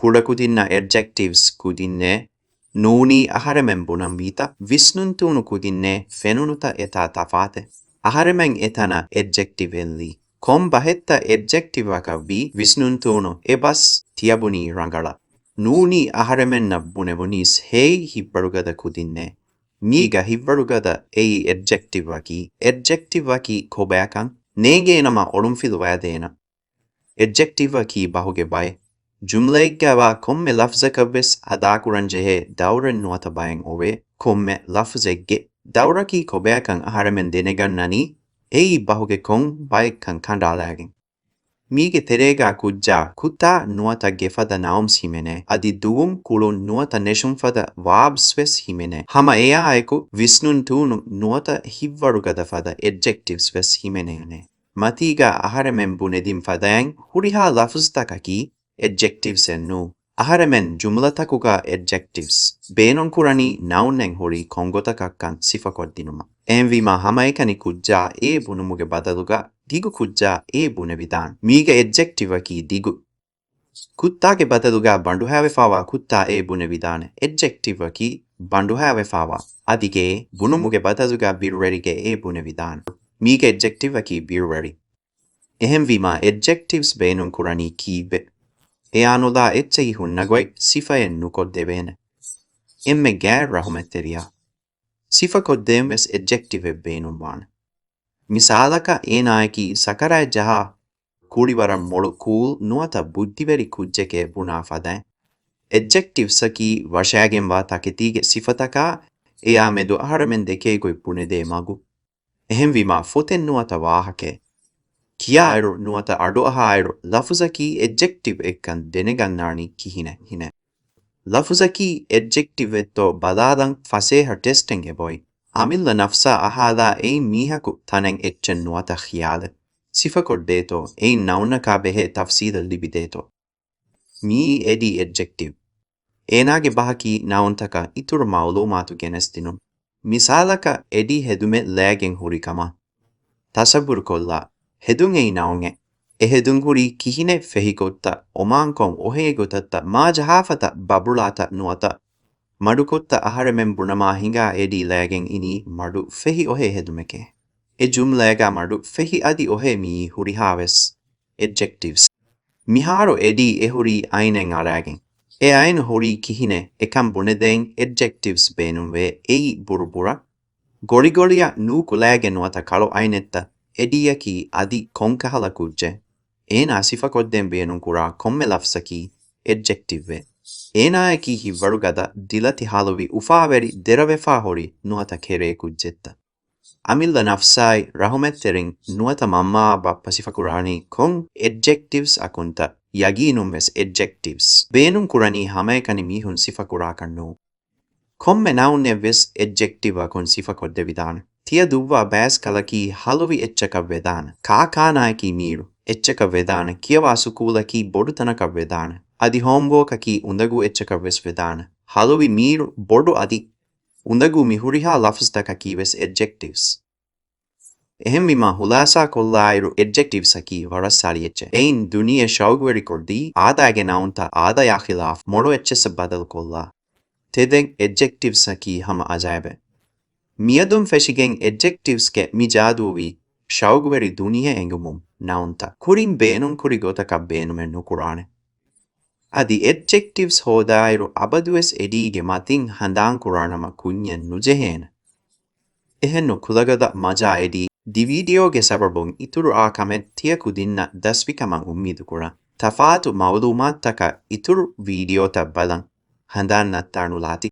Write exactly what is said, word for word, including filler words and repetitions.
ބުޑަކުދިންނަށް އެޑްޖެކްޓިވްސް ކުދިންނޭ. ނޫނީ އަހަރެމެން ބުނަންވީތަ؟ ވިސްނުންތޫނު ކުދިންނޭ ފެނުނުތަ އެތާ ތަފާތެއް؟ އަހަރެމެން އެތަނަށް އެޑްޖެކްޓިވް އެއްލީ. ކޮން ބަހެއްތަ އެޑްޖެކްޓިވްއަކަށް ވީ؟ ވިސްނުންތޫނު އެ ބަސް ތިޔަބުނީ ރަނގަޅަށް. ނޫނީ އަހަރެމެންނަށް ބުނެވުނީސް ހޭއް ހިތްވަރުގަދަ ކުދިންނޭ. މީގަ ހިތްވަރުގަދަ އެއީ އެޑްޖެކްޓިވްއަކީ. އެޑްޖެކްޓިވްއަކީ ކޮބާކަން ނޭނގޭނަމަ އޮޅުންފިލުވާދޭނަން. އެޑްޖެކްޓިވްއަކީ ބަހުގެ ބައެއް. ޖުމްލައެއްގައިވާ ކޮންމެ ލަފްޒަކަށްވެސް އަދާކުރަންޖެހޭ ދައުރެއް ނުވަތަ ބައެއް އޮވޭ. ކޮންމެ ލަފްޒެއްގެ ދައުރަކީ ކޮބާކަން އަހަރެމެން ދެނެގަންނަނީ އެއީ ބަހުގެ ކޮން ބައެއްކަން ކަނޑައަޅާގެން. މީގެ ތެރޭގަ ކުއްޖާ، ކުއްތާ ނުވަތަ ގެފަދަ ނައުންސް ހިމެނޭ. އަދި ދުވުން، ކުޅުން ނުވަތަ ނެށުން ފަދަ ވާބްސް ވެސް ހިމެނޭ. ހަމަ އެއާއެކު ވިސްނުންތޫނު ނުވަތަ ހިތްވަރުގަދަ ފަދަ އެޑްޖެކްޓިވްސް ވެސް ހިމެނޭނެ. މަތީގަ އަހަރެމެން ބުނެދިން ފަދައިން ހުރިހާ ލަފުޒުތަކަކީ އެޑްޖެކްޓިވްސްއެއް ނޫ. އަހަރެމެން ޖުމްލަތަކުގަ އެޑްޖެކްޓިވްސް ބޭނުންކުރަނީ ނައުންއެއް ހުރީ ކޮންގޮތަކަށްކަން ސިފަކޮށްދިނުމަށް. އެހެންވީމާ ހަމައެކަނި ކުއްޖާ އޭ ބުނުމުގެ ބަދަލުގަ ދިގު ކުއްޖާ އޭ ބުނެވިދާނެ. މީގަ އެޑްޖެކްޓިވްއަކީ ދިގު. ކުއްތާގެ ބަދަލުގަ ބަނޑުހައިވެފާވާ ކުއްތާ އޭ ބުނެވިދާނެ. އެޑްޖެކްޓިވްއަކީ ބަނޑުހައިވެފާވާ. އަދި ގެއޭ ބުނުމުގެ ބަދަލުގަ ބިރުވެރިގެ އޭ ބުނެވިދާނެ. މީގަ އެޑްޖެކްޓިވްއަކީ ބިރުވެރި. އެހެންވީމާ އެޑްޖެކްޓިވްސް ބޭނުންކުރަނީ ކީއްވެ؟ އެއާނުލާ އެއްޗެހި ހުންނަ ގޮތް ސިފައެއް ނުކޮށްދެވޭނެ. އެންމެ ގާތް ރަހުމަތްތެރިޔާ. ސިފަކޮށްދޭން ވެސް އެޑްޖެކްޓިވެއް ބޭނުންވާނެ. މިސާލަކަށް އޭނާއަކީ ސަކަރާތް ޖަހާ ކުރި ވަރަށް މޮޅު ކޫލް ނުވަތަ ބުއްދިވެރި ކުއްޖެކޭ ބުނާ ފަދައިން. އެޑްޖެކްޓިވްސްއަކީ ވަށާގެންވާ ތަކެތީގެ ސިފަތަކާ އެއާ މެދު އަހަރެމެން ދެކޭ ގޮތް ބުނެދޭ މަގު. އެހެންވީމާ ފޮތެއް ނުވަތަ ވާހަކައެއް ކިޔާއިރު ނުވަތަ އަޑުއަހާއިރު ލަފުޒަކީ އެޑްޖެކްޓިވްއެއްކަން ދެނެގަންނާނީ ކިހިނެއް؟ ހިނެއް. ލަފުޒަކީ އެޑްޖެކްޓިވްއެއްތޯ ބަލާލަން ފަސޭހަ ޓެސްޓެއް އެބައޮތް. އަމިއްލަ ނަފްސާ އަހާލާ އެއިން މީހަކު ތަނެއް އެއްޗެއް ނުވަތަ ޚިޔާލެއް ސިފަކޮށްދޭތޯ އެއިން ނައުނަކާ ބެހޭ ތަފްސީލެއް ލިބިދޭތޯ. މިއީ އެޑީ އެޑްޖެކްޓިވް. އޭނާގެ ބަހަކީ ނައުންތަކަށް އިތުރު މައުލޫމާތު ގެނެސްދިނުން. މިސާލަކަށް އެޑީ ހެދުމެއް ލައިގެން ހުރި ކަމަށް. ތަސައްވުރުކޮށްލާ. ހެދުން އެއީ ނައުންއެއް. އެ ހެދުން ހުރީ ކިހިނެއް ފެހިގޮތްތައް، އޮމާންކޮށް އޮހޭ ގޮތަށްތަ، މާ ޖަހާފަތަ، ބަބުޅާތަ ނުވަތަ މަޑުކޮށްތަ އަހަރެމެން ބުނަމާ ހިނގާ އެޑީ ލައިގެން އިނީ މަޑު ފެހި އޮހޭ ހެދުމެކޭ. އެ ޖުމްލައިގަ މަޑު ފެހި އަދި އޮހޭ މިއީ ހުރިހާވެސް އެޑްޖެކްޓިވްސް. މިހާރު އެޑީ އެ ހުރީ އައިނެއް އަރާގެން. އެ އައިނު ހުރީ ކިހިނެއް؟ އެކަން ބުނެދޭން އެޑްޖެކްޓިވްސް ބޭނުންވޭ. އެއީ ބުރުބުރަށް، ގޮޅިގޮޅިއަށް ނޫކުލައިގެން ނުވަތަ ކަޅު އައިނެއްތަ؟ އެޑީއަކީ އަދި ކޮންކަހަލަ ކުއްޖެއް؟ އޭނާ ސިފަކޮށްދޭން ބޭނުންކުރާ ކޮންމެ ލަފްޒަކީ އެޑްޖެކްޓިވްއެއް. އޭނާއަކީ ހިތްވަރުގަދަ، ދިލަތި ހަލުވި، އުފާވެރި، ދެރަވެފާ ހުރި ނުވަތަ ކެރޭ ކުއްޖެއްތަ؟ އަމިއްލަ ނަފްސާއި، ރަހުމަތްތެރިން ނުވަތަ މަންމާއާ ބައްޕަ ސިފަކުރާނީ ކޮން އެޑްޖެކްޓިވްސް އަކުންތަ؟ ޔަގީނުންވެސް އެޑްޖެކްޓިވްސް ބޭނުންކުރަނީ ހަމައެކަނި މީހުން ސިފަކުރާކަށް ނޫން. ކޮންމެ ނައުންއެއްވެސް އެޑްޖެކްޓިވްއަކުން ސިފަކޮށްދެވިދާނެ. ތިޔަ ދުއްވާ ބައިސްކަލަކީ ހަލުވި އެއްޗަކަށް ވެދާނެ. ކާކާނާއަކީ މީރު އެއްޗަކަށް ވެދާނެ. ކިޔަވާ ސުކޫލަކީ ބޮޑު ތަނަކަށް ވެދާނެ. އަދި ހޯމްވޯކަކީ އުނދަގޫ އެއްޗަކަށްވެސް ވެދާނެ. ހަލުވި، މީރު، ބޮޑު އަދި އުނދަގޫ މި ހުރިހާ ލަފްޒުތަކަކީވެސް އެޑްޖެކްޓިވްސް. އެހެންވީމާ، ހުލާސާކޮށްލާއިރު، އެޑްޖެކްޓިވްސްއަކީ ވަރަށް ސަޅި އެއްޗެއް. އެއިން ދުނިޔެ ޝައުގުވެރިކޮށްދީ، އާދައިގެ ނައުންތައް އާދަޔާ ޚިލާފް މޮޅު އެއްޗެއްސަށް ބަދަލުކޮށްލާ. ތެދެއް އެޑްޖެކްޓިވްސްއަކީ ހަމަ އަޖައިބެއް. މިއަދުން ފެށިގެން އެޑްޖެކްޓިވްސްގެ މި ޖާދޫވީ ޝައުގުވެރި ދުނިޔެ އެނގުމުން ނައުންތައް ކުރިން ބޭނުންކުރި ގޮތަކަށް ބޭނުމެއް ނުކުރާނެ. އަދި އެޑްޖެކްޓިވްސް ހޯދާއިރު އަބަދުވެސް އެޑީގެ މަތިން ހަނދާންކުރާނަމަ ކުންޏެއް ނުޖެހޭނެ. އެހެންނު ކުލަގަދަ މަޖާ އެޑީ ދި ވީޑިއޯގެ ސަބަބުން އިތުރުއާ ކަމެއް ތިޔަ ކުދިންނަށް ދަސްވިކަމަށް އުއްމީދުކުރަން. ތަފާތު މައުލޫމާތުތަކަށް އިތުރު ވީޑިއޯތައް ބަލަން. ހަނދާން ނައްތާނުލާތި.